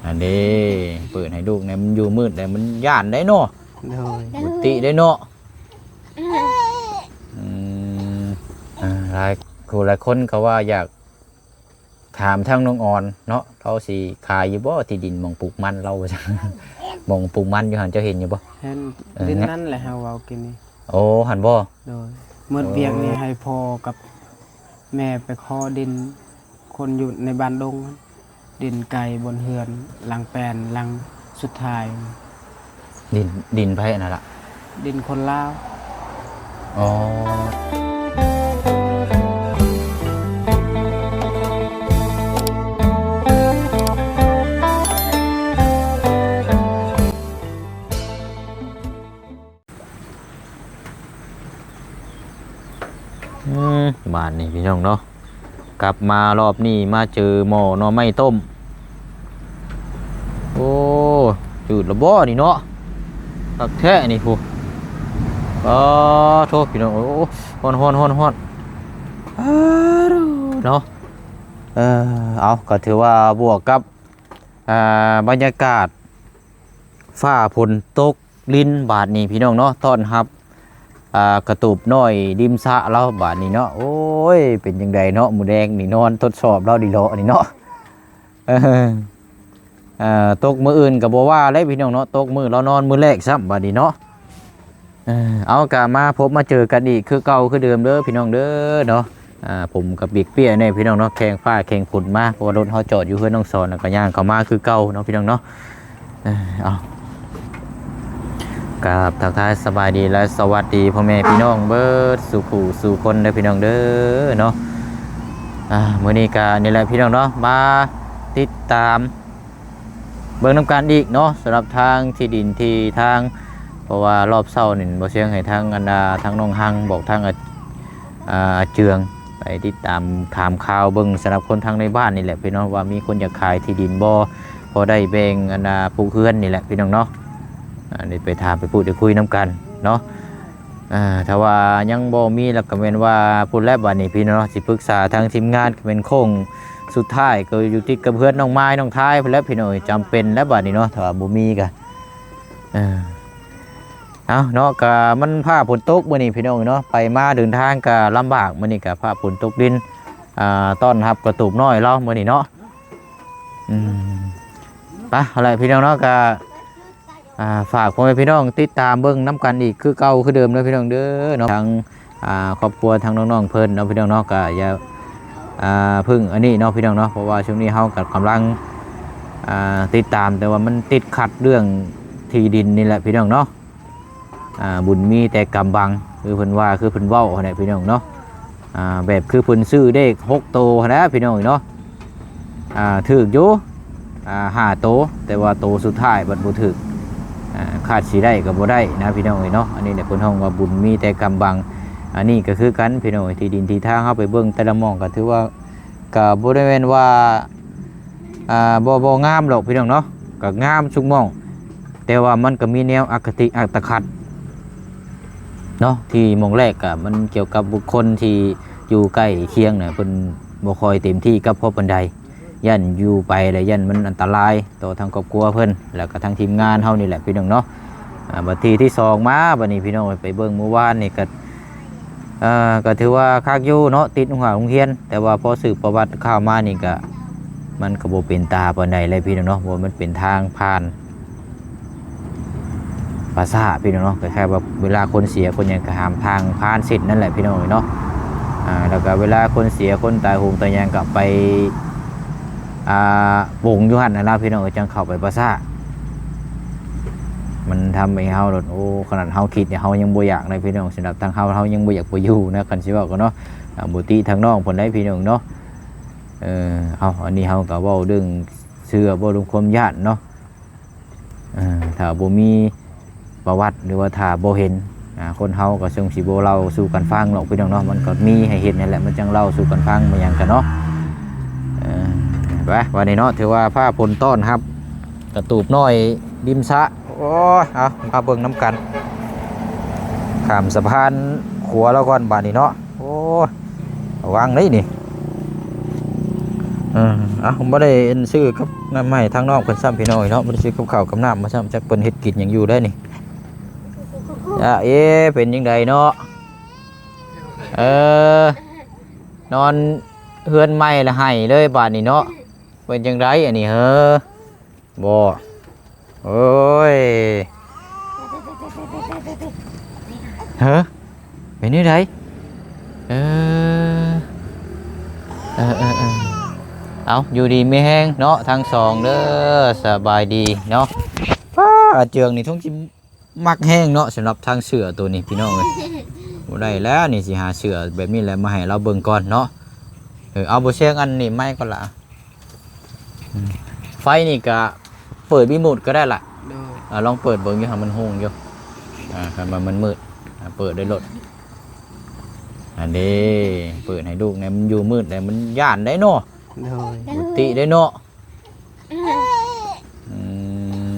ອັນນີ້ເປີດໃຫ້ລູກແດ່ ມັນຢູ່ມືດແດ່ ມັນຢ້ານໄດ໋ເນາະ. ໂດຍ ບຸຕິໄດ໋ເນາະ. ອືມ ອ່າ ຫຼາຍຜູ້ຫຼາຍຄົນກໍວ່າຢາກຖາມທາງນ້ອງອອນເນາະ ລາວຊິຂາຍຢູ່ບໍ່ທີ່ດິນໝ່ອງປູກມັນລາວວ່າຊັ້ນ. ໝ່ອງປູກມັນຢູ່ຫັ້ນ ເຈົ້າເຫັນຢູ່ບໍ່? ເຫັນ. ເອີ ດິນນັ້ນແຫຼະເຮົາເວົ້າກິນນີ້. ໂອ້ ຫັ້ນບໍ່? ໂດຍ ໝົດວຽກນີ້ ໂອ້ ໃຫ້ພໍ່ກັບແມ່ໄປຂໍດິນຄົນຢູ່ໃນບ້ານດົງ ດິນໄກບ່ອນເຮືອນ ຫຼັງແປນ ຫຼັງສຸດທ້າຍ. ດິນ ດິນໃຜອັນນັ້ນລະ? ດິນຄົນລາວ. ອໍ ອືມ ບາດນີ້ພີ່ນ້ອງເນາະ ກັບມາລອບນີ້ມາເຈີໝໍ້ໜໍ່ໄມ້ຕົ້ມ. ໂອ້ ຈືດລະບໍ່ນີ້ເນາະ ຄັກແທ້ນີ້ພຸ້ນ. ອໍ ໂທ້ ພີ່ນ້ອງ ໂອ້ ຮ້ອນໆໆໆ ເນາະ. ເອີ ເອົາ ກໍຖືວ່າບວກກັບ ອ່າ ບັນຍາກາດຟ້າຝົນຕົກ ລິນບາດນີ້ພີ່ນ້ອງເນາະ ຕ້ອນຮັບ ອ່າ ກະຕູບນ້ອຍລິມສະລາວບາດນີ້ເນາະ. ໂອ້ຍ ເປັນຈັ່ງໃດເນາະ ມື້ແລງນີ້ນອນທົດສອບລາວດີເລາະນີ້ເນາະ. ເອີ ເອີ ຕົກມື້ອື່ນກໍບໍ່ວ່າແລ້ວພີ່ນ້ອງເນາະ ຕົກມື້ລາວນອນມື້ແລກຊ້ຳບາດນີ້ເນາະ. ເອີ ເອົາ ກະມາພົບມາເຈີກັນອີກຄືເກົ່າຄືເດີມເດີພີ່ນ້ອງເດີເນາະ. ອ່າ ຜົມກໍປີກເປ້ຍແດ່ພີ່ນ້ອງເນາະ ແຂ່ງຟ້າແຂ່ງຝົນມາ ເພາະວ່າລົດເຮົາຈອດຢູ່ເຮືອນນ້ອງສອນ ແລ້ວກໍຍ່າງເຂົ້າມາຄືເກົ່າເນາະພີ່ນ້ອງເນາະ. ເອີ ເອົາ ກາບທັກທາຍສະບາຍດີ ແລະ ສະຫວັດດີພໍ່ແມ່ພີ່ນ້ອງເບິດສູ່ຜູ້ສູ່ຄົນເດີພີ່ນ້ອງເດີເນາະ. ອ່າ ມື້ນີ້ກໍນີ້ແຫຼະພີ່ນ້ອງເນາະ ມາຕິດຕາມ ເບິ່ງນຳກັນອີກເນາະ ສຳລັບທາງທີ່ດິນທີ່ທາງ ເພາະວ່າລອບເຊົ້ານີ້ບໍ່ຊຽງໃຫ້ທາງອັນດາ ທາງນ້ອງຮັງບອກທາງອາ ອາ ອາເຈືອງ ໄປຕິດຕາມຖາມຂ່າວເບິ່ງ ສຳລັບຄົນທາງໃນບ້ານນີ້ແຫຼະພີ່ນ້ອງ ວ່າມີຄົນຢາກຂາຍທີ່ດິນບໍ່ ພໍໄດ້ແບ່ງອັນດາ ປູກເຮືອນນີ້ແຫຼະພີ່ນ້ອງເນາະ. ອັນນີ້ໄປຖາມໄປພູດໄປຄຸຍນຳກັນເນາະ. ອ່າ ຖ້າວ່າຍັງບໍ່ມີແລ້ວກໍແມ່ນວ່າພຸ້ນແຫຼະ ບາດນີ້ພີ່ນ້ອງເນາະ ຊິປຶກສາທາງທີມງານ ກໍແມ່ນໂຄ້ງສຸດທ້າຍ ກໍຢູ່ຕິດກັບເຮືອນນ້ອງມາຍນ້ອງທາຍພຸ້ນແຫຼະພີ່ນ້ອງເອີຍ. ຈຳເປັນແຫຼະບາດນີ້ເນາະ ຖ້າວ່າບໍ່ມີກໍ ເອີ ເອົາເນາະ ກໍມັນຟ້າຝົນຕົກມື້ນີ້ພີ່ນ້ອງເນາະ ໄປມາເດີນທາງກໍລຳບາກ ມື້ນີ້ກໍຟ້າຝົນຕົກດິນ ອ່າ ຕ້ອນຮັບກະຕູບນ້ອຍລາວມື້ນີ້ເນາະ. ອືມ ໄປ ເອົາລະພີ່ນ້ອງເນາະ ກໍ ອ່າ ຝາກພໍ່ແມ່ພີ່ນ້ອງຕິດຕາມເບິ່ງນຳກັນອີກຄືເກົ່າຄືເດີມເດີພີ່ນ້ອງເດີເນາະ. ທາງ ອ່າ ຄອບຄົວທາງນ້ອງໆເພິ່ນເນາະພີ່ນ້ອງເນາະ ກໍຢ່າ ອ່າ ເພິ່ງອັນນີ້ເນາະພີ່ນ້ອງເນາະ ເພາະວ່າຊ່ວງນີ້ເຮົາກໍກຳລັງ ອ່າ ຕິດຕາມ ແຕ່ວ່າມັນຕິດຂັດເລື່ອງທີ່ດິນນີ້ແຫຼະພີ່ນ້ອງເນາະ. ອ່າ ບຸນມີແຕ່ກຳບັງ ຄືເພິ່ນວ່າ ຄືເພິ່ນເວົ້າຫັ້ນແຫຼະພີ່ນ້ອງເນາະ. ອ່າ ແບບຄືເພິ່ນຊື້ເລກຫົກໂຕຫັ້ນແຫຼະພີ່ນ້ອງເນາະ. ອ່າ ຖືກຢູ່ ອ່າ ຫ້າໂຕ ແຕ່ວ່າໂຕສຸດທ້າຍບັດບໍ່ຖືກ ອ່າ ຄາດຊິໄດ້ກໍບໍ່ໄດ້ນະພີ່ນ້ອງເອີຍເນາະ. ອັນນີ້ແຫຼະເພິ່ນຮ້ອງວ່າບຸນມີແຕ່ກຳບັງ. ອັນນີ້ກໍຄືກັນພີ່ນ້ອງເອີຍ ທີ່ດິນທີ່ທາງເຮົາໄປເບິ່ງແຕ່ລະໝ່ອງ ກໍຖືວ່າ ກໍບໍ່ໄດ້ແມ່ນວ່າ ອ່າ ບໍ່ ບໍ່ງາມດອກພີ່ນ້ອງເນາະ ກໍງາມທຸກໝ່ອງ ແຕ່ວ່າມັນກໍມີແນວອະຄະຕິອັດຕະຂັດເນາະ. ທີ່ໝ່ອງແລກກໍມັນກ່ຽວກັບບຸກຄົນທີ່ຢູ່ໃກ້ຄຽງນະ ເພິ່ນບໍ່ຄ່ອຍເຕັມທີ່ກັບເຮົາປານໃດ ຢ້ານຢູ່ໄປແລ້ວຢ້ານມັນອັນຕະລາຍຕໍ່ທາງຄອບຄົວເພິ່ນ ແລ້ວກໍທາງທີມງານເຮົານີ້ແຫຼະພີ່ນ້ອງເນາະ. ອ່າ ບັດທີທີ່ສອງມາ ບັດນີ້ພີ່ນ້ອງໄປເບິ່ງມື້ວານນີ້ກໍ ເອີ ກໍຖືວ່າຄັກຢູ່ເນາະ ຕິດໂຮງຮຽນ ແຕ່ວ່າພໍສືບປະຫວັດຂ່າວມານີ້ກໍ ມັນກໍບໍ່ເປັນຕາປານໃດແຫຼະພີ່ນ້ອງເນາະ ເພາະມັນເປັນທາງຜ່ານປ່າຊ້າພີ່ນ້ອງເນາະ. ຄ້າຍໆວ່າເວລາຄົນເສຍຄົນຫຍັງກໍຫາມທາງຜ່ານເສັ້ນນັ້ນແຫຼະພີ່ນ້ອງເນາະ. ອ່າ ແລ້ວກໍເວລາຄົນເສຍຄົນຕາຍໂຫງຕາຍຫຍັງກໍໄປ ອ່າ ປົງຢູ່ຫັ້ນນະພີ່ນ້ອງເອີຍ ຈັ່ງເຂົ້າໄປປ່າຊ້າ. ມັນທຳໃຫ້ເຮົາໂດດ ໂອ້ ຂະໜາດເຮົາຄິດນີ້ເຮົາຍັງບໍ່ຢາກເລີຍພີ່ນ້ອງ. ສຳລັບທາງເຮົາ ເຮົາຍັງບໍ່ຢາກໄປຢູ່ນະ ຄັນຊິເວົ້າກໍເນາະ. ອ່າ ບໍ່ຕິທາງນ້ອງເພິ່ນໃດພີ່ນ້ອງເນາະ. ເອີ ເອົາ ອັນນີ້ເຮົາກໍເວົ້າເລື່ອງເຊື່ອ ເວົ້າເລື່ອງຄວາມຢ້ານເນາະ. ເອີ ຖ້າບໍ່ມີ ປະຫວັດ ຫຼືວ່າຖ້າບໍ່ເຫັນ ອ່າ ຄົນເຮົາກໍຊົງຊິບໍ່ເລົ່າສູ່ກັນຟັງເນາະພີ່ນ້ອງເນາະ. ມັນກໍມີໃຫ້ເຫັນນັ້ນແຫຼະ ມັນຈັ່ງເລົ່າສູ່ກັນຟັງ ແມ່ນຫຍັງກັນເນາະ. ເອີ ໄປ ບາດນີ້ເນາະ ຖືວ່າຟ້າຝົນຕ້ອນຮັບກະຕູບນ້ອຍລິມສະ. ໂອ້ຍ ເອົາ ມາເບິ່ງນຳກັນ ຂ້າມສະພານຂົວລາວກ່ອນບາດນີ້ເນາະ. ໂອ້ຍ ລະວັງເດ້ນີ້. ເອີ ເອົາ ບໍ່ໄດ້ອັນຊື້ກັບ ນ້ຳໃຫ້ທາງນ້ອງເພິ່ນຊ້ຳ ພີ່ນ້ອງເອີຍເນາະ. ບໍ່ໄດ້ຊື້ກັບເຂົ້າກັບນ້ຳມາຊ້ຳ ຈັກເພິ່ນເຮັດກິນຫຍັງຢູ່ໄດ໋ນີ້. ອາ ເອ ເປັນຈັ່ງໃດເນາະ? ເອີ ນອນເຮືອນໃໝ່ລະໄຫ້ເລີຍບາດນີ້ເນາະ. ເປັນຈັ່ງໃດອັນນີ້ເຮີ? ບໍ່ ໂອ້ຍ ເຮີ ເປັນແນວໃດ? ເອີ ເອີ ເອີ ເອີ ເອົາ ຢູ່ດີມີແຮງເນາະ ທັງສອງເດີ. ສະບາຍດີເນາະ. ປ້າ ອາເຈືອງນີ້ ສົງຊິມັກແຮງເນາະ ສຳລັບທາງເສື້ອໂຕນີ້ ພີ່ນ້ອງເອີຍ. ບໍ່ໄດ້ແລ້ວນີ້ ຊິຫາເສື້ອແບບນີ້ແຫຼະມາໃຫ້ລາວເບິ່ງກ່ອນເນາະ. ເອີ ເອົາ ບໍ່ຊຽງ ອັນນີ້ໄມ້ກ່ອນລະ. ອືມ ໄຟນີ້ກະເປີດຣີໂມດກໍໄດ້ລະ. ໂດຍ ອາ ລອງເປີດເບິ່ງຢູ່ ຫາມັນຮຸ່ງຢູ່. ອາ ຄັນວ່າມັນມືດ ອາ ເປີດໄດ້ໂລດ. ອັນນີ້ເປີດໃຫ້ລູກແດ່ ມັນຢູ່ມືດແດ່ ມັນຢ້ານໄດ໋ເນາະ. ໂດຍ ບໍ່ຕິໄດ້ເນາະ. ອືມ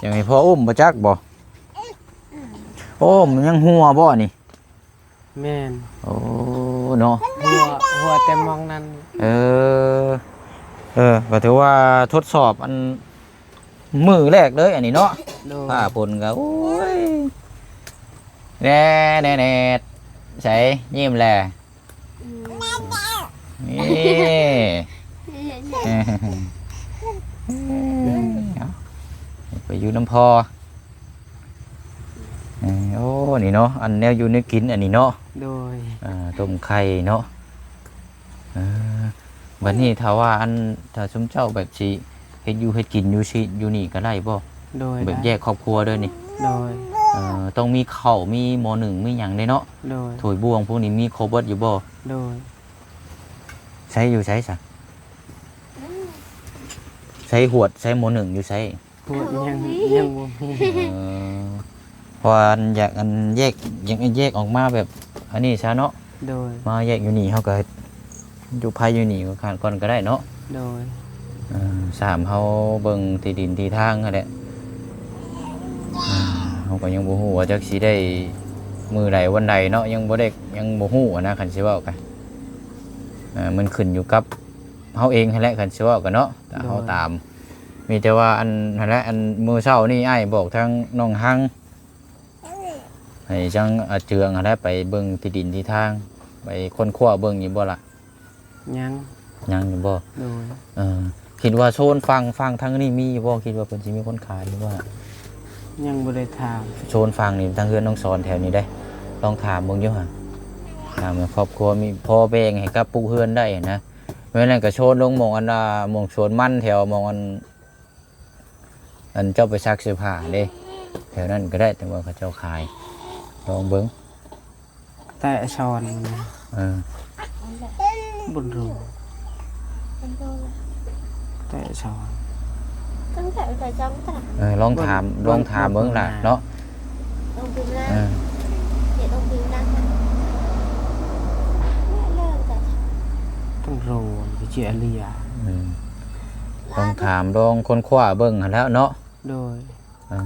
ຢາກໃຫ້ພໍ່ອຸ້ມບໍ່ຈັກບໍ່? ໂອ້ ມັນຍັງຫົວບໍ່ນີ້? ແມ່ນ ໂອ້ ເນາະ ຫົວ ຫົວແຕ່ໝ່ອງນັ້ນ. ເອີ ເອີ ກໍຖືວ່າທົດສອບອັນມື້ແລກເລີຍອັນນີ້ເນາະ. ໂດຍ ຟ້າຝົນກໍ ໂອ້ຍ ແນ່ ແນ່ ແນ່ ໃສ ຍິ້ມແຫຼະ. ອືມ ນີ້ ເອົາ ໄປຢູ່ນຳພໍ່. ເອີ ໂອ້ ນີ້ເນາະ ອັນແນວຢູ່ແນວກິນອັນນີ້ເນາະ. ໂດຍ ອ່າ ຕົ້ມໄຂ່ເນາະ. ເອີ ບັດນີ້ຖ້າວ່າອັນ ຖ້າຊຸມເຈົ້າແບບຊິເຮັດຢູ່ເຮັດກິນຢູ່ຊິ ຢູ່ນີ້ກໍໄດ້ບໍ່? ໂດຍ ແບບແຍກຄອບຄົວເດີນີ້. ໂດຍ ເອີ ຕ້ອງມີເຂົ້າ ມີໝໍ້ໜຶ້ງ ມີຫຍັງເດ້ເນາະ. ໂດຍ ຖ້ວຍບ່ວງພວກນີ້ມີຄົບເບິດຢູ່ບໍ່? ໂດຍ ໃຊ້ຢູ່ໃສຊະ? ໃຊ້ຫວດ ໃຊ້ໝໍ້ໜຶ້ງຢູ່ໃສ? ຫວດຍັງ ຍັງບໍ່ມີ. ເອີ ເພາະວ່າອັນຢາກ ອັນແຍກ ຢາກໃຫ້ແຍກອອກມາແບບອັນນີ້ຊະເນາະ. ໂດຍ ມາແຍກຢູ່ນີ້ ເຮົາກໍຢູ່ໄພຢູ່ນີ້ກ່ອນກໍໄດ້ເນາະ. ໂດຍ ເອີ ສາມ ເຮົາເບິ່ງທີ່ດິນທີ່ທາງຫັ້ນແຫຼະ. ເຮົາກໍຍັງບໍ່ຮູ້ວ່າຈັກຊິໄດ້ມື້ໃດວັນໃດເນາະ ຍັງບໍ່ໄດ້ ຍັງບໍ່ຮູ້ຫັ້ນນະ ຄັນຊິເວົ້າກະ. ເອີ ມັນຂຶ້ນຢູ່ກັບເຮົາເອງຫັ້ນແຫຼະ ຄັນຊິເວົ້າກະເນາະ. ຖ້າເຮົາ ໂດຍ ຕາມ ມີແຕ່ວ່າອັນຫັ້ນແຫຼະ ອັນມື້ເຊົ້ານີ້ອ້າຍບອກທາງນ້ອງຮັງ ໃຫ້ທາງອາເຈືອງຫັ້ນແຫຼະໄປເບິ່ງທີ່ດິນທີ່ທາງ ໄປຄົ້ນຄວ້າເບິ່ງຢູ່ບໍ່ລະ? ຍັງ ຍັງຢູ່ບໍ່? ໂດຍ ເອີ ຄິດວ່າໂຊນຝັ່ງ ຝັ່ງທາງນີ້ມີຢູ່ບໍ່? ຄິດວ່າເພິ່ນຊິມີຄົນຂາຍຢູ່ບໍ່? ຍັງບໍ່ໄດ້ຖາມ. ໂຊນຝັ່ງນີ້ ທາງເຮືອນນ້ອງສອນແຖວນີ້ເດ້ ລອງຖາມເບິ່ງຢູ່ຫາ ຖາມໃຫ້ຄອບຄົວມີພໍແບ່ງໃຫ້ກັບປູກເຮືອນໄດ້ນະ. ແມ່ນນັ້ນກໍໂຊນລົງໝ່ອງອັນ ອ່າ ໝ່ອງສວນມັນ ແຖວໝ່ອງອັນ ອັນເຈົ້າໄປຊັກເສື້ອຜ້າເດ້ ແຖວນັ້ນກໍໄດ້ ແຕ່ວ່າເຂົາເຈົ້າຂາຍ ລອງເບິ່ງ. ແຕະສອນ ເອີ ບຸນຣູ ແຕະສອນ ເອີ ລອງຖາມ ເບິ່ງ ລອງຖາມເບິ່ງລະເນາະ. ເອີ ບຸນຣູ ເອີ ລອງຖາມ ລອງຄົ້ນຄວ້າເບິ່ງຫັ້ນແຫຼະເນາະ. ໂດຍ ອ່າ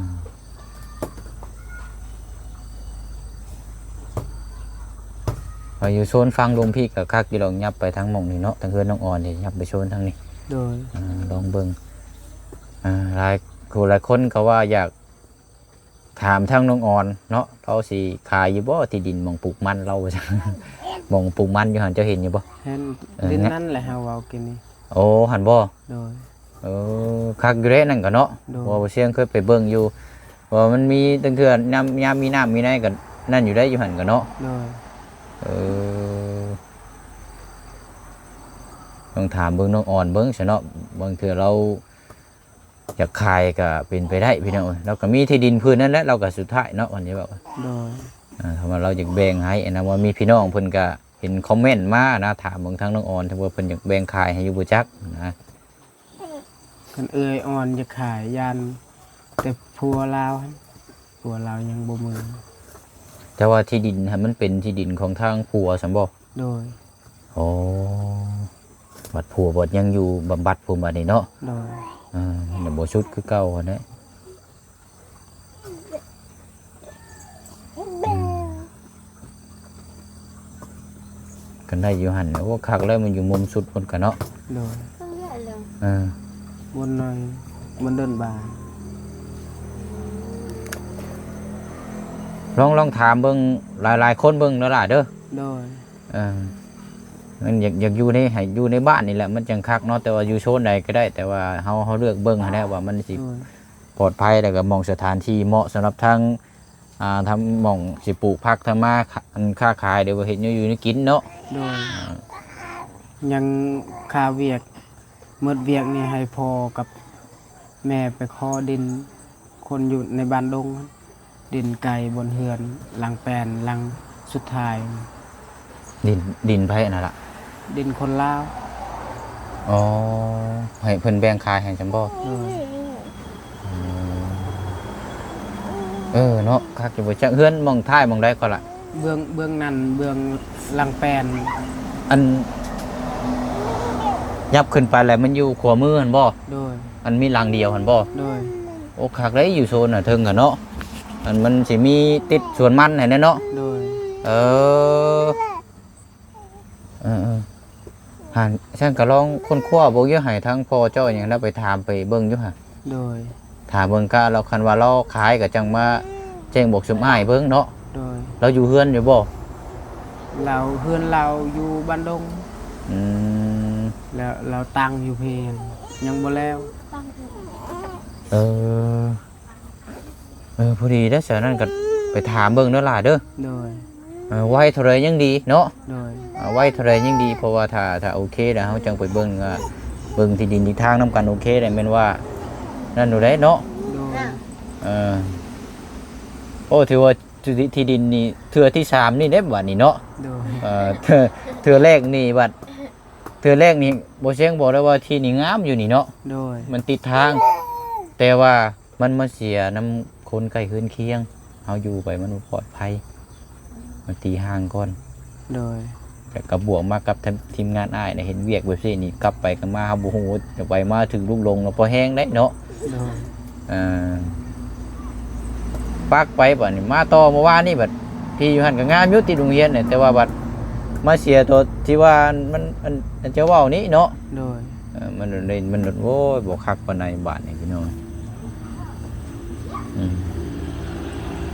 ວ່າຢູ່ໂຊນຝັ່ງລຸ່ມພີ້ກໍຄັກຢູ່ດອກ ຫຍັບໄປທາງໝ່ອງນີ້ເນາະ ທາງເຮືອນນ້ອງອອນນີ້ ຫຍັບໄປໂຊນທາງນີ້. ໂດຍ ອ່າ ລອງເບິ່ງ ອ່າ ຫຼາຍ ຜູ້ຫຼາຍຄົນກໍວ່າຢາກຖາມທາງນ້ອງອອນເນາະ ລາວຊິຂາຍຢູ່ບໍ່ທີ່ດິນໝ່ອງປູກມັນລາວ ວ່າຊັ້ນ ໝ່ອງປູກມັນຢູ່ຫັ້ນ ເຈົ້າເຫັນຢູ່ບໍ່? ເຫັນ ເອີ ດິນນັ້ນແຫຼະ ເຮົາເວົ້າກິນນີ້. ໂອ້ ຫັ້ນບໍ່? ໂດຍ ເອີ ຄັກຢູ່ເດ້ນັ້ນກໍເນາະ. ໂດຍ ເພາະວ່າບໍ່ຊຽງເຄີຍໄປເບິ່ງຢູ່ ເພາະວ່າມັນມີຕັ້ງເທື່ອຍາມ ຍາມມີນ້ຳມີໃນກໍນັ້ນຢູ່ໄດ໋ ຢູ່ຫັ້ນກໍເນາະ. ໂດຍ ເອີ ຕ້ອງຖາມເບິ່ງນ້ອງອອນເບິ່ງຊະເນາະ ບາງເທື່ອລາວຢາກຂາຍກໍເປັນໄປໄດ້ພີ່ນ້ອງເອີຍ. ລາວກໍມີທີ່ດິນພື້ນນັ້ນແຫຼະ ລາວກໍສຸດທ້າຍເນາະ ອັນນີ້ແບບວ່າ ໂດຍ ອ່າ ຖ້າວ່າລາວຢາກແບ່ງໃຫ້ ອັນນັ້ນວ່າມີພີ່ນ້ອງເພິ່ນກໍເຫັນຄອມເມັນມານະ ຖາມເບິ່ງທາງນ້ອງອອນ ຖ້າວ່າເພິ່ນຢາກແບ່ງຂາຍໃຫ້ຢູ່ບໍ່ຈັກນະ. ຄັນເອື້ອຍອ່ອນຈະຂາຍ ຢ້ານແຕ່ຜົວລາວຫັ້ນ ຜົວລາວຍັງບໍ່ເມືອ. ແຕ່ວ່າທີ່ດິນຫັ້ນມັນເປັນທີ່ດິນຂອງທາງຜົວຊັ້ນບໍ່? ໂດຍ ໂອ້ ບັດຜົວບັດຍັງຢູ່ບຳບັດພຸ້ນບັດນີ້ເນາະ. ໂດຍ ເອີ ມັນບໍ່ສຸດຄືເກົ່າຫັ້ນແຫຼະ. ອືມ ກັນໄດ້ຢູ່ຫັ້ນ. ໂອ້ ຄັກແລ້ວ ມັນຢູ່ມຸມສຸດພຸ້ນກະເນາະ. ໂດຍ ເອີ ບໍ່ໜ້ອຍ ບໍ່ດົນບາດ. ລອງ ລອງຖາມເບິ່ງຫຼາຍໆຄົນເບິ່ງເດີຫຼ້າເດີ. ໂດຍ ເອີ ມັນຢາກ ຢາກຢູ່ໃນ ໃຫ້ຢູ່ໃນບ້ານນີ້ແຫຼະ ມັນຈັ່ງຄັກເນາະ. ແຕ່ວ່າຢູ່ໂຊນໃດກໍໄດ້ ແຕ່ວ່າເຮົາ ເຮົາເລືອກເບິ່ງຫັ້ນແຫຼະວ່າມັນຊິ ໂດຍ ປອດໄພ ແລ້ວກໍໝ່ອງສະຖານທີ່ເໝາະສຳລັບທັງ ອ່າ ທັງໝ່ອງຊິປູກຜັກ ທັງມາ ອັນ ຄ້າຂາຍ ຫຼືວ່າເຮັດແນວຢູ່ແນວກິນເນາະ. ໂດຍ ອ່າ ຍັງຄາວຽກ ໝົດວຽກນີ້ໃຫ້ພໍ່ກັບແມ່ໄປຂໍດິນຄົນຢູ່ໃນບ້ານດົງ ດິນໄກບ່ອນເຮືອນຫຼັງແປນຫຼັງສຸດທ້າຍ. ດິນ ດິນໃຜຫັ້ນນະລະ? ດິນຄົນລາວ. ອໍ ໃຫ້ເພິ່ນແບ່ງຂາຍໃຫ້ຊັ້ນບໍ? ໂດຍ ອືມ ເອີເນາະ ຄັກຢູ່ບໍ່ຈັກ. ເຮືອນໝ່ອງທ້າຍໝ່ອງໃດກໍລະ? ເບື້ອງ ເບື້ອງນັ້ນ ເບື້ອງຫຼັງແປນ. ອັນ ຍັບຂຶ້ນໄປແລ້ວມັນຢູ່ຂວາມືຫັ້ນບໍ? ໂດຍ ອັນມີຫຼັງດຽວຫັ້ນບໍ? ໂດຍ ໂອ້ ຄັກເດ້ ຢູ່ໂຊນໜ້າເທິງຫັ້ນເນາະ. ອັນມັນຊິມີຕິດສວນມັນຫັ້ນແຫຼະເນາະ. ໂດຍ ເອີ ເອີໆ ຫັ້ນ ຊັ້ນກໍລອງຄົ້ນຄວ້າເບິ່ງຢູ່ ໃຫ້ທາງພໍ່ເຈົ້າຫຍັງນະ ໄປຖາມໄປເບິ່ງຢູ່ຫັ້ນ. ໂດຍ ຖາມເບິ່ງກະລາວ ຄັນວ່າລາວຂາຍກໍຈັ່ງມາແຈ້ງບອກຊຸມອ້າຍເບິ່ງເນາະ. ໂດຍ ລາວຢູ່ເຮືອນຢູ່ບໍ່? ລາວ ເຮືອນລາວຢູ່ບ້ານດົງ. ອືມ ແລ້ວລາວຕັ້ງຢູ່ພີ້ ຍັງບໍ່ແລ້ວ. ເອີ ເອີ ພໍດີເດ້ ສະນັ້ນກໍໄປຖາມເບິ່ງເດີຫຼ້າເດີ. ໂດຍ ເອີ ໄວເທົ່າໃດຍັງດີເນາະ. ໂດຍ ເອີ ໄວເທົ່າໃດຍັງດີ ເພາະວ່າຖ້າ ຖ້າໂອເຄແລ້ວ ເຮົາຈັ່ງໄປເບິ່ງ ເອີ ເບິ່ງທີ່ດິນທີ່ທາງນຳກັນ ໂອເຄແລ້ວ ແມ່ນວ່ານັ້ນຢູ່ແຫຼະເນາະ. ໂດຍ ເອີ ໂອ້ ຖືວ່າທີ່ ທີ່ດິນນີ້ເທື່ອທີສາມນີ້ເດ້ບາດນີ້ເນາະ. ໂດຍ ເອີ ເທື່ອ ເທື່ອແລກນີ້ບາດ ເທື່ອແລກນີ້ບໍ່ແຊງບອກໄດ້ວ່າທີ່ນີ້ງາມຢູ່ນີ້ເນາະ. ໂດຍ ມັນຕິດທາງ ແຕ່ວ່າ ມັນມາເສຍນຳຄົນໃກ້ເຮືອນຄຽງ ເຮົາຢູ່ໄປມັນບໍ່ປອດໄພ ມັນຕີຫ່າງກ່ອນ. ໂດຍ ແລ້ວກໍບວກມາກັບທີມ ທີມງານອ້າຍນະ ເຮັດວຽກແບບຊີ້ນີ້ ກັບໄປກັບມາ ເຮົາບໍ່ຮູ້ຈະໄປມາຖືກລູກຫຼົງນະ ພໍແຮງໄດ໋ເນາະ. ໂດຍ ເອີ ປັກໄປບາດນີ້ ມາຕໍ່ເມື່ອວານນີ້ ບາດທີ່ຢູ່ຫັ້ນກໍງາມຢູ່ ຕິດໂຮງຮຽນນະ ແຕ່ວ່າບາດມາເສຍຕົວທີ່ວ່າມັນ ອັນ ອັນຈະເວົ້ານີ້ເນາະ. ໂດຍ ເອີ ມັນ ມັນ ໂອ້ຍ ບໍ່ຄັກປານໃດບາດນີ້ພີ່ນ້ອງ. ອືມ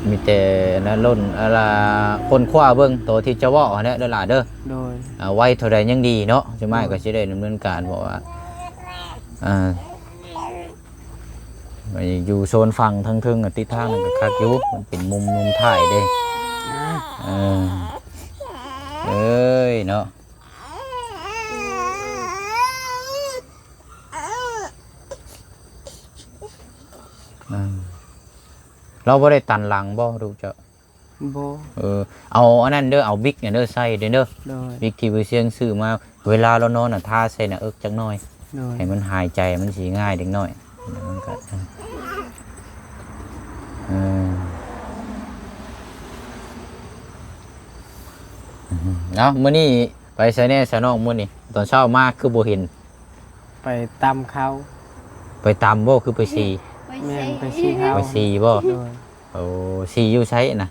ມີແຕ່ນະ ລົ້ນ ອາລາ ຄົ້ນຄວ້າເບິ່ງໂຕທີ່ຈະເວົ້າຫັ້ນແຫຼະເດີຫຼ້າເດີ. ໂດຍ ອາ ໄວເທົ່າໃດຍັງດີເນາະ ຊິມາ ໂດຍ ກໍຊິໄດ້ດຳເນີນການ ເພາະວ່າ ອ່າ ຢູ່ໂຊນຝັ່ງທາງເທິງ ອາ ຕິດທາງນັ້ນກໍຄັກຢູ່ ມັນເປັນມຸມ ມຸມທ້າຍເດ້. ເອີ ເອີຍເນາະ. ອ່າ ລາວບໍ່ໄດ້ຕັນຫຼັງບໍ່ລູກເຈົ້າ? ບໍ່. ເອີ ເອົາອັນນັ້ນເດີ ເອົາບິກນັ້ນເດີ ໃສ່ເດີ. ໂດຍ ບິກທີ່ບໍ່ຊຽງຊື້ມາ ເວລາລາວນອນນະ ທາໃສ່ໜ້າເອິກຈັກໜ້ອຍ. ໂດຍ ໃຫ້ມັນຫາຍໃຈ ມັນຊິງ່າຍເດັກນ້ອຍ. ມັນກໍ ເອີ ເອົາ ມື້ນີ້ໄປໃສແດ່ຊະນ້ອງ? ມື້ນີ້ຕອນເຊົ້າມາຄືບໍ່ເຫັນ? ໄປຕຳເຂົ້າ. ໄປຕຳບໍ່? ຄືໄປສີ? ແມ່ນ ໄປສີເຂົ້າ. ໄປສີບໍ່? ໂດຍ ໂອ້ ສີຢູ່ໃສນະ?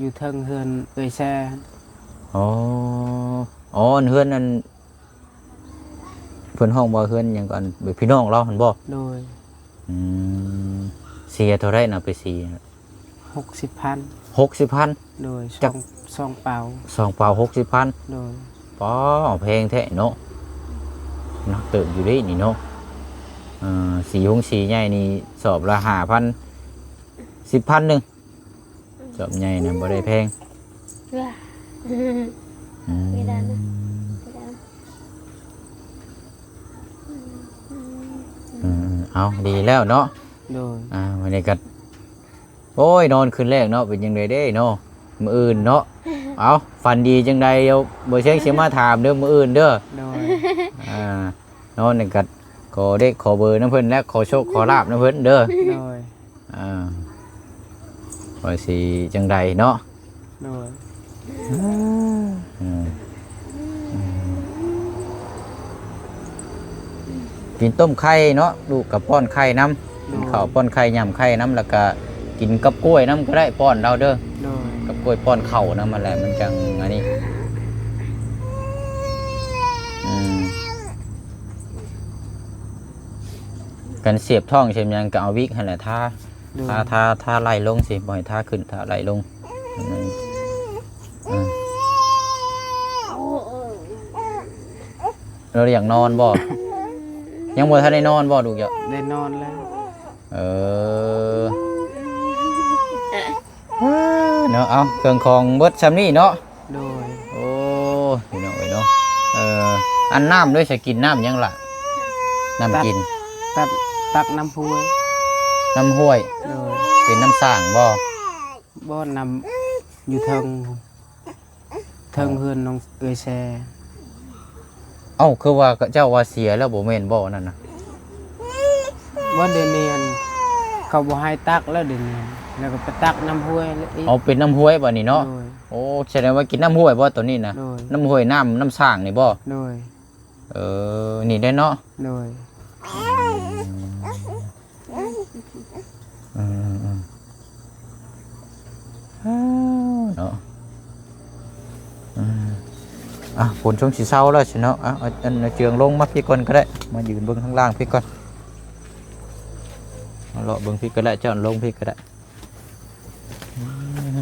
ຢູ່ເທິງເຮືອນເອື້ອຍແຊ. ອໍ ອໍ ອັນເຮືອນອັນ ເພິ່ນຮ້ອງວ່າເຮືອນຫຍັງກໍ ອັນ ພີ່ນ້ອງລາວຫັ້ນບໍ່? ໂດຍ ອືມ ເສຍເທົ່າໃດນະໄປສີ? ຫົກສິບພັນ. ຫົກສິບພັນ? ໂດຍ ສອງ ສອງເປົາ. ສອງເປົາຫົກສິບພັນ? ໂດຍ ປ້າ ແພງແທ້ເນາະ ໜັກເຕີບຢູ່ເດ້ນີ້ເນາະ. ເອີ ສີຫົງສີໃຫຍ່ນີ້ສອບລະຫ້າພັນ ສິບພັນໜຶ່ງ. ສອບໃຫຍ່ນະ ບໍ່ໄດ້ແພງ. ອືມ ເອີ ເອົາ ດີແລ້ວເນາະ. ໂດຍ ອ່າ ວັນນີ້ກໍ ໂອ້ຍ ນອນຄືນແລກເນາະ ເປັນຈັ່ງໃດເດ້ເນາະ? ມື້ອື່ນເນາະ ເອົາ ຝັນດີຈັ່ງໃດ ດຽວບໍ່ເຊງຊິມາຖາມເດີ ມື້ອື່ນເດີ. ໂດຍ ອ່າ ນອນນີ້ກໍຂໍເດັກຂໍເບີນຳເພິ່ນ ແລະ ຂໍໂຊກຂໍລາບນຳເພິ່ນເດີ. ໂດຍ ອ່າ ວ່າຊິຈັ່ງໃດເນາະ. ໂດຍ ອືມ ອືມ ກິນຕົ້ມໄຂ່ເນາະ ລູກກໍປ້ອນໄຂ່ນຳ. ໂດຍ ກິນເຂົ້າປ້ອນໄຂ່ ຫຍ້ຳໄຂ່ນຳ ແລ້ວກໍກິນກັບກ້ວຍນຳກໍໄດ້ ປ້ອນລາວເດີ. ໂດຍ ກັບກ້ວຍ ປ້ອນເຂົ້ານຳຫັ້ນແຫຼະ ມັນຈັ່ງອັນນີ້. ຄັນສຽບທ້ອງສຽບຫຍັງກໍເອົາວິກຫັ້ນແຫຼະທາ ໂດຍ ທາ ທາ ທາໄລ່ລົງຊິ ບໍ່ໃຫ້ທາຂຶ້ນ ທາໄລ່ລົງ ອືມ ເອີ ລາວຢາກນອນບໍ່? ຍັງບໍ່ທັນໄດ້ນອນບໍ່ລູກເຈົ້າ? ໄດ້ນອນແລ້ວ ເອີ ເນາະ ເອົາ ເຄື່ອງຂອງເບິດຊ່ຳນີ້ເນາະ ໂດຍ ໂອ້ ພີ່ນ້ອງເອີຍເນາະ ເອີ ອັນນ້ຳດ້ວຍ ສະກິນນ້ຳຫຍັງລະ? ນ້ຳກິນ ຕັກ ຕັກ ຕັກນ້ຳຫ້ວຍ ນ້ຳຫ້ວຍ ໂດຍ ເປັນນ້ຳສ້າງບໍ່? ບໍ່ ນ້ຳຢູ່ເທິງ ເທິງເຮືອນນ້ອງເອື້ອຍແຊ. ເອົ້າ ຄືວ່າເຈົ້າວ່າເສຍແລ້ວບໍ່ແມ່ນບໍ່ນັ້ນນະ? ບໍ່ ດຽວນີ້ອັນ ເຂົາບໍ່ໃຫ້ຕັກແລ້ວ ດຽວນີ້ ແລ້ວກໍໄປຕັກນ້ຳຫ້ວຍແລ້ວອີກ. ອໍ ເປັນນ້ຳຫ້ວຍບາດນີ້ເນາະ? ໂດຍ. ໂອ້ ສະແດງວ່າກິນນ້ຳຫ້ວຍບໍ່ໂຕນີ້ນະ? ໂດຍ. ນ້ຳຫ້ວຍ ນ້ຳ ນ້ຳສ້າງນີ້ບໍ່? ໂດຍ. ເອີ ນີ້ໄດ້ເນາະ? ໂດຍ. ອືມ ເອີ ເນາະ ອືມ ອ່ະ ຝົນຊົງຊິເຊົາແລ້ວຊິເນາະ ອ່ະ ເອົາອັນເຈືອງລົງມາພີ້ກ່ອນກໍໄດ້ ມາຢືນເບິ່ງທາງລ່າງພີ້ກ່ອນ ມາເລາະເບິ່ງພີ້ກໍໄດ້ ເຈົ້າລົງພີ້ກໍໄດ້ ອືມ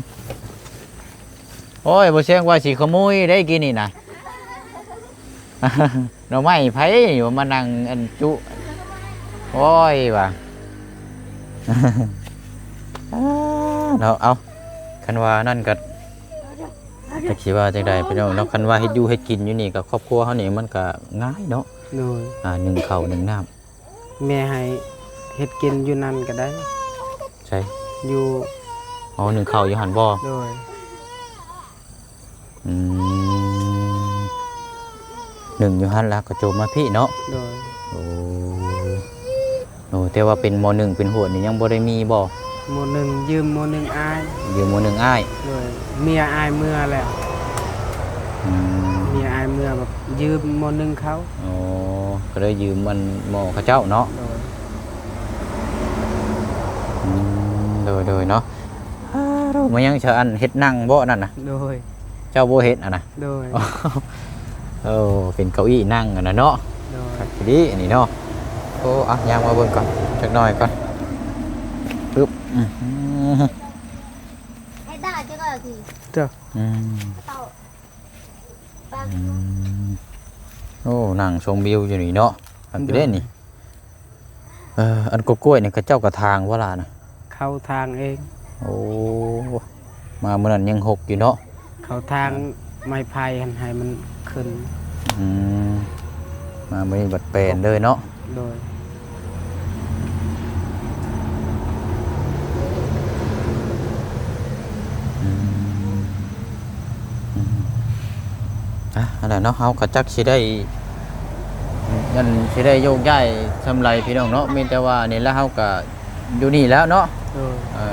ໂອ້ຍ ບໍ່ແຊງວ່າຊິຂະໂມຍໄດ້ກີ້ນີ້ນະ. ໜໍ່ໄມ້ໃຜຢູ່ມານັ່ງອັນຈຸ ໂອ້ຍວ່າ ເນາະ ເອົາ ຄັນວ່ານັ້ນກໍ ຈັກຊິວ່າຈັ່ງໃດພີ່ນ້ອງເນາະ ຄັນວ່າເຮັດຢູ່ເຮັດກິນຢູ່ນີ້ກໍຄອບຄົວເຮົານີ້ມັນກໍງ່າຍເນາະ ໂດຍ ອ່າ ໜຶ້ງເຂົ້າໜຶ້ງນ້ຳ ແມ່ໃຫ້ເຮັດກິນຢູ່ນັ້ນກໍໄດ້ ໃສ ຢູ່ ອໍ ໜຶ້ງເຂົ້າຢູ່ຫັ້ນບໍ່? ໂດຍ. ອືມ ໜຶ້ງຢູ່ຫັ້ນລະກໍໂຈມມາພີ້ເນາະ? ໂດຍ. ໂອ້ ໂອ້ ແຕ່ວ່າເປັນໝໍ້ໜຶ້ງເປັນຫວດນີ້ຍັງບໍ່ໄດ້ມີບໍ່? ໝໍ້ໜຶ້ງຢືມໝໍ້ໜຶ້ງອ້າຍ ຢືມໝໍ້ໜຶ້ງອ້າຍ. ໂດຍ. ເມຍອ້າຍເມືອແລ້ວ. ອືມ ເມຍອ້າຍເມືອແບບຢືມໝໍ້ໜຶ້ງເຂົາ. ອໍ ກໍເລີຍຢືມອັນໝໍ້ເຂົາເຈົ້າເນາະ? ໂດຍ. ອືມ ໂດຍໆ ເນາະ. ອ້າໂທ້ ມາຍັງຊະ ອັນເຮັດນັ່ງບໍ່ນັ້ນນະ? ໂດຍ. ເຈົ້າບໍ່ເຮັດຫັ້ນນະ? ໂດຍ. ໂອ້ ເປັນເກົ້າอี้ນັ່ງຫັ້ນນະເນາະ? ໂດຍ. ຄັກດີອັນນີ້ເນາະ. ໂອ້ ອ່ະ ຍ່າງມາເບິ່ງກ່ອນ ຈັກໜ້ອຍກ່ອນ. ປຶບ ອື ເຈົ້າ ອືມ ອືມ ໂອ້ ນັ່ງຊົມວິວຢູ່ນີ້ເນາະ. ຄັກເດ້ນີ້. ເອີ ອັນກົກກ້ວຍນີ້ເຂົາເຈົ້າກໍຖາງບໍ່ລະນະ? ເຂົາຖາງເອງ. ໂອ້ ມາມື້ນັ້ນຍັງຫົກຢູ່ເນາະ? ເຂົາຖາງໄມ້ໄຜ່ຫັ້ນໃຫ້ມັນຂຶ້ນ. ອືມ ມາມື້ນີ້ບັດແປນເລີຍເນາະ? ໂດຍ. ອືມ ອືມ ອ່ະ ຫັ້ນແຫຼະເນາະ ເຮົາກໍຈັກຊິໄດ້ ອັນ ຊິໄດ້ໂຍກຍ້າຍຊ່ຳໃດພີ່ນ້ອງເນາະ. ມີແຕ່ວ່ານີ້ລະ ເຮົາກໍຢູ່ນີ້ແລ້ວເນາະ. ໂດຍ. ເອີ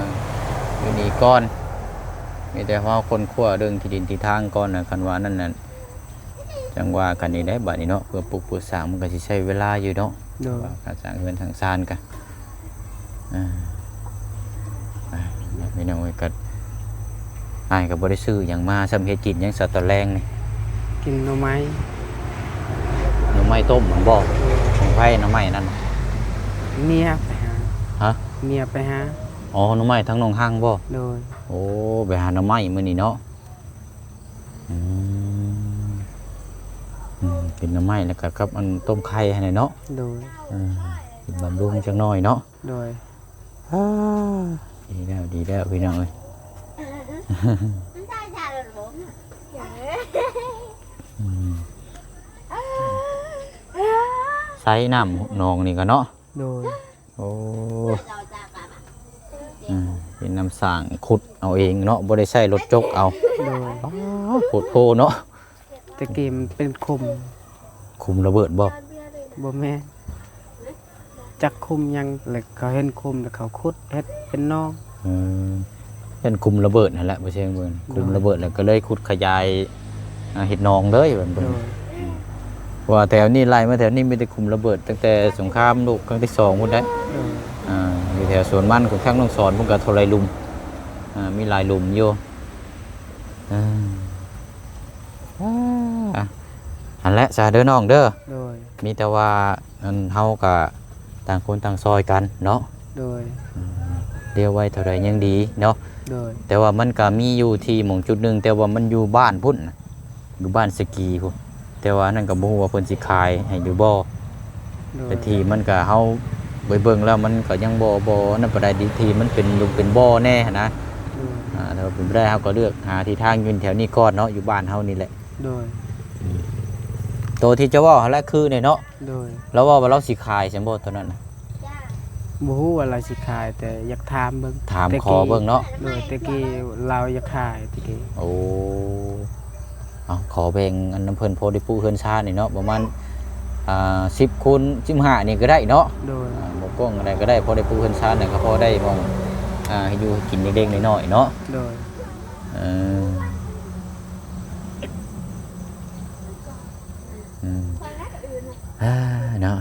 ຢູ່ນີ້ກ່ອນ ມີແຕ່ເຮົາຄົ້ນຄວ້າເລື່ອງທີ່ດິນທີ່ທາງກ່ອນນະ. ຄັນວ່ານັ້ນນະ ຈັ່ງວ່າກັນອີກໄດ໋ບາດນີ້ເນາະ ເພື່ອປຸກເພື່ອສ້າງມັນກໍຊິໃຊ້ເວລາຢູ່ເນາະ. ໂດຍ. ວ່າການສ້າງເຮືອນສ້າງຊານກະ ອ່າ ອ່າ ພີ່ນ້ອງເອີຍ ກໍອ້າຍກໍບໍ່ໄດ້ຊື້ຫຍັງມາຊ້ຳ. ເຮັດກິນຫຍັງຊະຕອນແລງນີ້? ກິນໜໍ່ໄມ້. ໜໍ່ໄມ້ຕົ້ມຫັ້ນບໍ່? ໂດຍ. ຂອງໃຜໜໍ່ໄມ້ນັ້ນ? ເມຍໄປຫາ. ຮະ? ເມຍໄປຫາ. ອໍ ໜໍ່ໄມ້ທາງໜອງຮັງບໍ່? ໂດຍ. ໂອ້ ໄປຫາໜໍ່ໄມ້ມື້ນີ້ເນາະ. ອືມ ອືມ ກິນໜໍ່ໄມ້ແລ້ວກໍກັບອັນຕົ້ມໄຂ່ຫັ້ນແຫຼະເນາະ. ໂດຍ. ເອີ ກິນບຳລຸງຈັກໜ້ອຍເນາະ. ໂດຍ. ອ່າ ດີແລ້ວ ດີແລ້ວ ພີ່ນ້ອງເອີຍ. ອືມ ໃຊ້ນ້ຳໜອງນີ້ກໍເນາະ. ໂດຍ. ໂອ້ ອືມ ເປັນນ້ຳສ້າງ ຂຸດເອົາເອງເນາະ ບໍ່ໄດ້ໃຊ້ລົດຈົກເອົາ. ໂດຍ. ປາດ ໂພດໂພເນາະ. ແຕ່ກີ້ມັນເປັນຂຸມ. ຂຸມລະເບີດບໍ່? ບໍ່ແມ່ນ ຈັກຂຸມຫຍັງ ແລ້ວເຂົາເຫັນຂຸມ ແລ້ວເຂົາຂຸດເຮັດເປັນໜອງ. ເອີ ຢ້ານຂຸມລະເບີດຫັ້ນແຫຼະ ບໍ່ເຊີງເບິ່ງ ຂຸມລະເບີດ ໂດຍ ແລ້ວກໍເລີຍຂຸດຂະຫຍາຍ ອ່າ ເຮັດໜອງເລີຍ. ໂດຍ. ອືມ ເພາະວ່າແຖວນີ້ ໄລ່ມາແຖວນີ້ມີແຕ່ຂຸມລະເບີດ ຕັ້ງແຕ່ສົງຄາມໂລກຄັ້ງທີສອງພຸ້ນໄດ໋. ໂດຍ. ອ່າ ຢູ່ແຖວສວນມັນ ຂົງຂ້າງນ້ອງສອນ ເພິ່ນກໍທໍ່ໄລ່ຫຼຸມ ອ່າ ມີຫຼາຍຫຼຸມຢູ່. ອ່າ ອ່າ ຫັ້ນແຫຼະຊະເດີນ້ອງເດີ. ໂດຍ. ມີແຕ່ວ່າ ອັນ ເຮົາກະຕ ຕ່າງຄົນຕ່າງຊ່ອຍກັນເນາະ. ໂດຍ ອືມ ລຽວໄວ້ເທົ່າໃດຍັງດີເນາະ. ໂດຍ ແຕ່ວ່າມັນກໍມີຢູ່ທີ່ໝ່ອງຈຸດໜຶ່ງ ແຕ່ວ່າມັນຢູ່ບ້ານພຸ້ນ ຢູ່ບ້ານສະກີພຸ້ນ ແຕ່ວ່າອັນນັ້ນກໍບໍ່ຮູ້ວ່າເພິ່ນຊິຂາຍໃຫ້ຫຼືບໍ່. ໂດຍ ແຕ່ທີ່ມັນກໍ ເຮົາໄປເບິ່ງແລ້ວມັນກໍຍັງບໍ່ ບໍ່ນັ້ນປານໃດ ທີ່ມັນເປັນຫຼຸມເປັນບໍ່ແດ່ຫັ້ນນະ. ໂດຍ ອາ ຖ້າເປັນໄປໄດ້ເຮົາກໍເລືອກຫາທີ່ທາງຢູ່ແຖວນີ້ກ່ອນເນາະ ຢູ່ບ້ານເຮົານີ້ແຫຼະ. ໂດຍ ໂຕທີ່ເຈົ້າເວົ້າຫັ້ນແຫຼະຄືນີ້ເນາະ. ໂດຍ ລາວເວົ້າວ່າລາວຊິຂາຍຊັ້ນບໍ່ຕອນນັ້ນນະ? ບໍ່ຮູ້ວ່າລາວຊິຂາຍ ແຕ່ຢາກຖາມເບິ່ງ ຖາມ ແຕ່ ຂໍເບິ່ງເນາະ. ໂດຍ ແຕ່ກີ້ລາວຢາກຂາຍແຕ່ກີ້. ໂອ້ ເອົາ ຂໍແບ່ງອັນນຳເພິ່ນ ພໍໄດ້ປູກເຮືອນຊານນີ້ເນາະ ປະມານ ອ່າ ສິບຄູນສິບຫ້ານີ້ກໍໄດ້ເນາະ. ໂດຍ ອ່າ ບໍ່ກ້ວາງປານໃດກໍໄດ້ ພໍໄດ້ປູກເຮືອນຊານ ແລ້ວກໍພໍໄດ້ໝ່ອງ ອ່າ ໃຫ້ຢູ່ໃຫ້ກິນເລັກໆນ້ອຍໆເນາະ. ໂດຍ ເອີ ອືມ ອ່າ ເນາະ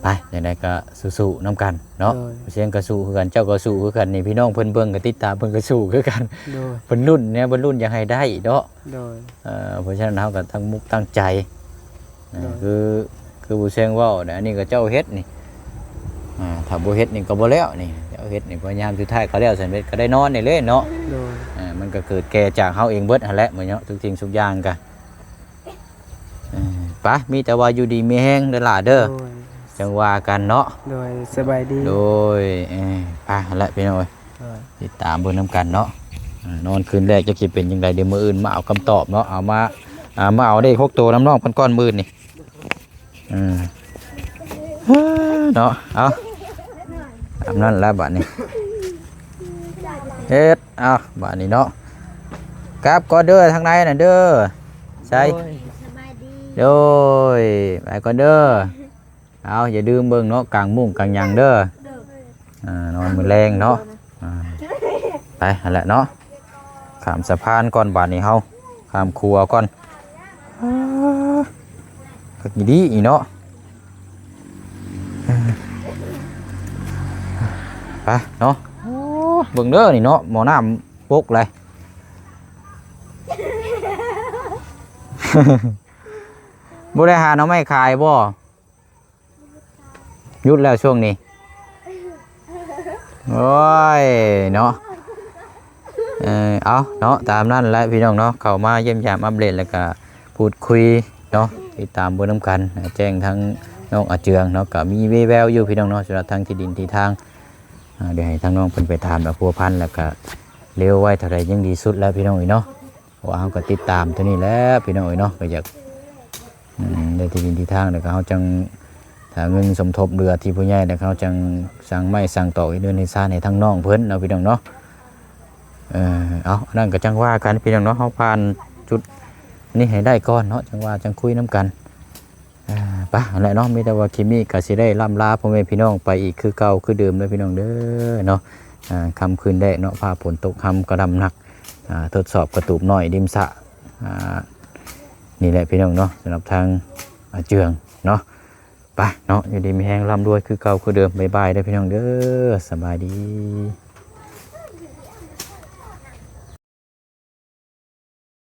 ໄປ ຈັ່ງໃດກໍສູ້ໆນຳກັນເນາະ. ໂດຍ ເຊງກໍສູ້ຄືກັນ ເຈົ້າກໍສູ້ຄືກັນ ນີ້ພີ່ນ້ອງເພິ່ນເບິ່ງກໍຕິດຕາມ ເພິ່ນກໍສູ້ຄືກັນ. ໂດຍ ເພິ່ນລຸ້ນແນວ ເພິ່ນລຸ້ນຢາກໃຫ້ໄດ້ເນາະ. ໂດຍ ເອີ ເພາະສະນັ້ນເຮົາກໍຕັ້ງມຸກຕັ້ງໃຈ. ເອີ ໂດຍ ຄື ຄືຜູ້ແຊງເວົ້ານະ ອັນນີ້ກໍເຈົ້າເຮັດນີ້ ອ່າ ຖ້າບໍ່ເຮັດນີ້ກໍບໍ່ແລ້ວນີ້ ເຈົ້າເຮັດນີ້ ພະຍາຍາມ ສຸດທ້າຍກໍແລ້ວ ສຳເລັດກໍໄດ້ນອນນີ້ເລີຍເນາະ. ໂດຍ ເອີ ມັນກໍເກີດແກ່ຈາກເຮົາເອງເບິດຫັ້ນແຫຼະ ມື້ເນາະ ທຸກສິ່ງທຸກຢ່າງກໍ ເອີ ໄປ ມີແຕ່ວ່າຢູ່ດີມີແຮງເດີຫຼ້າເດີ. ໂດຍ ຈັ່ງວ່າກັນເນາະ. ໂດຍ ສະບາຍດີ. ໂດຍ ເອີ ໄປ ຫັ້ນແຫຼະພີ່ນ້ອງເອີຍ. ຕິດຕາມເບິ່ງນຳກັນເນາະ. ອ່າ ນອນຄືນແລກຈັກຊິເປັນຈັ່ງໃດ ດຽວມື້ອື່ນມາເອົາຄຳຕອບເນາະ ເອົາມາ ອ່າ ມາເອົາເລກຫົກໂຕນຳນ້ອງເພິ່ນກ່ອນມື້ອື່ນນີ້. ເອີ ເນາະ ເອົາ ຕາມນັ້ນລະບາດນີ້ ເຮັດ ເອົາ ບາດນີ້ເນາະ ກັບກ່ອນເດີ ທາງໃນນັ້ນເດີ ໃສ ໂດຍ ສະບາຍດີ ໂດຍ ໄປກ່ອນເດີ. ເອົາ ຢ່າລືມເບິ່ງເນາະ ກາງມຸ້ງກາງຫຍັງເດີ. ອ່າ ນອນມື້ແລງເນາະ. ອ່າ ໄປຫັ້ນແຫຼະເນາະ ຂ້າມສະພານກ່ອນ ບາດນີ້ເຮົາຂ້າມຂົວກ່ອນ. ອ່າ ຄັກອີ່ຫຼີເນາະ. ໄປເນາະ. ໂອ້ ເບິ່ງເດີນີ້ເນາະ ໝໍ້ນ້ຳປົກເລີຍ. ບໍ່ໄດ້ຫາໜໍ່ໄມ້ຂາຍບໍ່? ຢຸດແລ້ວຊ່ວງນີ້ ໂອ້ຍເນາະ. ເອີ ເອົາເນາະ ຕາມນັ້ນແຫຼະພີ່ນ້ອງເນາະ ເຂົ້າມາຢ້ຽມຢາມອັບເດດ ແລ້ວກະພູດຄຸຍເນາະ ຕິດຕາມເບິ່ງນຳກັນ ແຈ້ງທາງນ້ອງອາເຈືອງເນາະ ກະມີວີ່ແວວຢູ່ພີ່ນ້ອງເນາະ ສຳລັບທາງທີ່ດິນທີ່ທາງ. ອ່າ ດຽວໃຫ້ທາງນ້ອງເພິ່ນໄປຖາມແລ້ວພົວພັນ ແລ້ວກະເລວໄວເທົ່າໃດຍິ່ງດີສຸດແລ້ວພີ່ນ້ອງເອີຍເນາະ. ເພາະວ່າເຮົາກໍຕິດຕາມຕົວນີ້ແຫຼະພີ່ນ້ອງເອີຍເນາະ ກໍຢາກ ອືມ ໄດ້ທີ່ດິນທີ່ທາງ ແລ້ວກໍເຮົາຈັ່ງ ຖ້າເງິນສົມທົບເຫຼືອທີ່ຜູ້ໃຫຍ່ ແລ້ວເຮົາຈັ່ງສ້າງໄມ້ສ້າງຕອກ ເຮັດເຮືອນເຮັດຊານໃຫ້ທາງນ້ອງເພິ່ນເນາະ ພີ່ນ້ອງເນາະ. ເອີ ເອົາ ອັນນັ້ນກໍຈັ່ງວ່າກັນພີ່ນ້ອງເນາະ ເຮົາຜ່ານຈຸດນີ້ໃຫ້ໄດ້ກ່ອນເນາະ ຈັ່ງວ່າຈັ່ງຄຸຍນຳກັນ. ອ່າ ໄປຫັ້ນແຫຼະເນາະ ມີແຕ່ວ່າຄລິບນີ້ກໍຊິໄດ້ລ່ຳລາພໍ່ແມ່ພີ່ນ້ອງໄປອີກຄືເກົ່າຄືເດີມເດີພີ່ນ້ອງເດີເນາະ. ອ່າ ຄ່ຳຄືນແລກເນາະ ຟ້າຝົນຕົກຮຳກະໜ່ຳໜັກ ອ່າ ທົດສອບກະຕູບນ້ອຍລິມສະ ອ່າ ນີ້ແຫຼະພີ່ນ້ອງເນາະ ສຳລັບທາງອາເຈືອງເນາະ. ໄປເນາະ ຢູ່ດີມີແຮງ ລ່ຳລວຍຄືເກົ່າຄືເດີມ. ບາຍບາຍເດີພີ່ນ້ອງເດີ ສະບາຍດີ.